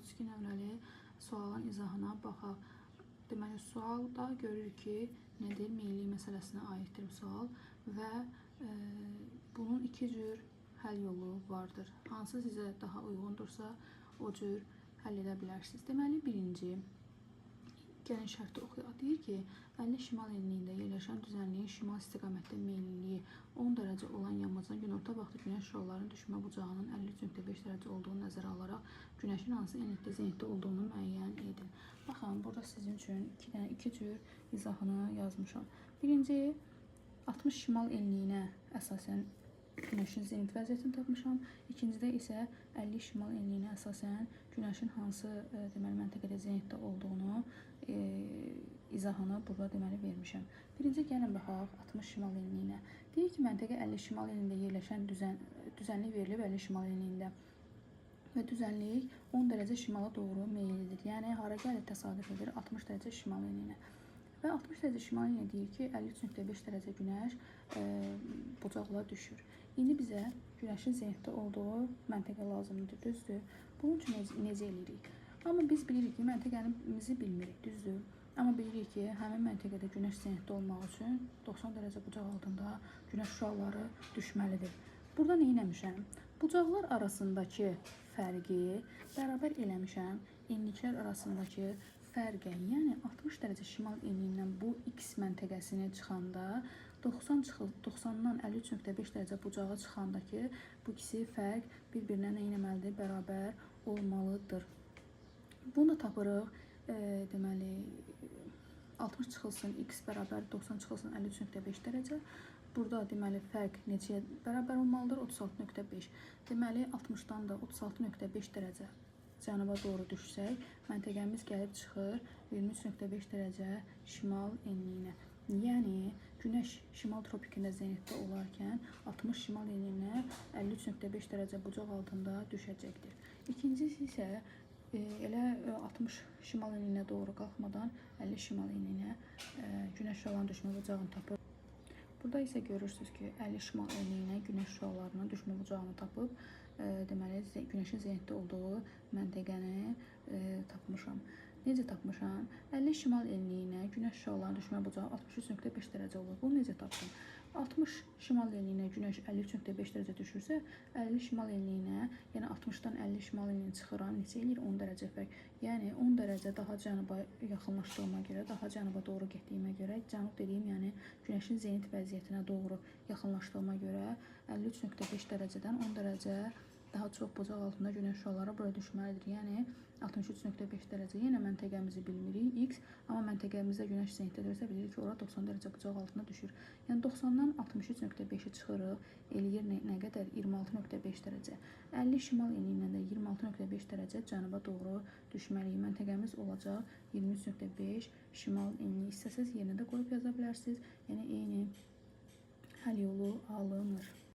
32 nömrəli sualın izahına baxaq. Deməli, sualda görürük ki, nədir? Meyillik məsələsinə aiddir bu sual və bunun iki cür həll yolu vardır. Hansı sizə daha uyğundursa, o cür həll edə bilərsiniz. Deməli, birinci, gəlin şərti oxuyaq. Deyir ki, 50 şimal enliyində yerləşən düzənliyin şimal istiqamətdə meyilliliyi 10 dərəcə olan yamacına günorta vaxtı günəş şüalarının düşmə bucağının 53,5 dərəcə olduğunu nəzərə alaraq günəşin hansı enlikdə zenitdə olduğunu müəyyən edin. Baxın, burada sizin üçün iki dənə iki cür izahını yazmışam. Birinci, 60 şimal enliyinə əsasən günəşin zenit vəziyyətini tapmışam. İkincidə isə 50 şimal enliyinə əsasən günəşin hansı deməli məntəqədə zenitdə olduğunu izahını burada deməli vermişəm. Birinci gəlin baxaq 60 şimal enliyinə. Deyir ki, məntəqə 50 şimal enliyində yerləşən düzənlik verilib 50 şimal enliyində. Və düzənlik 10 dərəcə şimala doğru meyillidir. Yəni hara gəlir təsadüf edir 60 dərəcə şimal enliyinə. Və 60 dərəcə şimal enliyinə deyir ki, 53,5 dərəcə günəş bucaqla düşür. İndi bizə günəşin zenitdə olduğu məntəqə lazımdır, düzdür? Bunun üçün necə eləyirik? Amma biz bilirik ki, məntəqəmizi bilmirik, düzdür? Amma bilirik ki, həmin məntəqədə günəş zenitdə olmaq üçün 90 dərəcə bucaq altında günəş şüaları düşməlidir. Burada nə etmişəm? Bucaqlar arasındakı fərqi bərabər eləmişəm enliklər arasındakı fərqə. Yəni 60 dərəcə şimal enliyindən bu X məntəqəsinə çıxanda 90 çıxıl 90-dan 53,5 dərəcə bucağa çıxandakı bu ikisi fərq bir-birinə nə etməlidir? Bərabər olmalıdır. Bunu da tapırıq. Deməli 60 çıxılsın x bərabər 90 çıxılsın 53,5 dərəcə. Burada deməli fərq neçəyə bərabər olmalıdır? 36,5. Deməli 60-dan da 36,5 dərəcə cənuba doğru düşsək, məntəqəmiz gəlib çıxır 23,5 dərəcə şimal enliyinə. Yəni günəş şimal tropikində zenitdə olarkən 60 şimal enliyinə 53,5 dərəcə bucaq altında düşəcəkdir. İkincisi isə elə 60 şimal enliyinə doğru qalxmadan 50 şimal enliyinə günəş şüalarının düşmə bucağını tapır. Burada isə görürsünüz ki, 50 şimal enliyinə günəş şüalarının düşmə bucağını tapıb, deməli günəşin zenitdə olduğu məntəqəni tapmışam. Necə tapmışam? 50 şimal enliyinə günəş şüalarının düşmə bucağı 63,5 dərəcə olur. Bunu necə tapdım? 60 şimal enliyinə günəş 53,5 dərəcə düşürsə, 50 şimal enliyinə, yəni 60-dan 50 şimal enliyinə çıxıram, neçə eləyir? 10 dərəcə fərq. Yəni 10 dərəcə daha cənuba yaxınlaşdığıma görə, daha cənuba doğru getdiyimə görə, cənub dediyim, yəni günəşin zenit vəziyyətinə doğru yaxınlaşdığıma görə 53,5 dərəcədən 10 dərəcə daha çox bucaq altında günəş şüaları bura düşməlidir. Yəni 63,5 dərəcə. Yenə məntəqəmizi bilmirik x, amma məntəqəmizdə günəş zenitdədirsə bilirik ki, ora 90 dərəcə bucaq altına düşür. Yəni 90-dan 63,5-i çıxırıq, eləyir nə qədər? 26,5 dərəcə. 50 şimal enliyindən də 26,5 dərəcə cənuba doğru düşməliyik. Məntəqəmiz olacaq 23,5 şimal enliyi. İstəsəz yerinə də qoyub yaza bilərsiniz. Yəni eyni həll yolu alınır.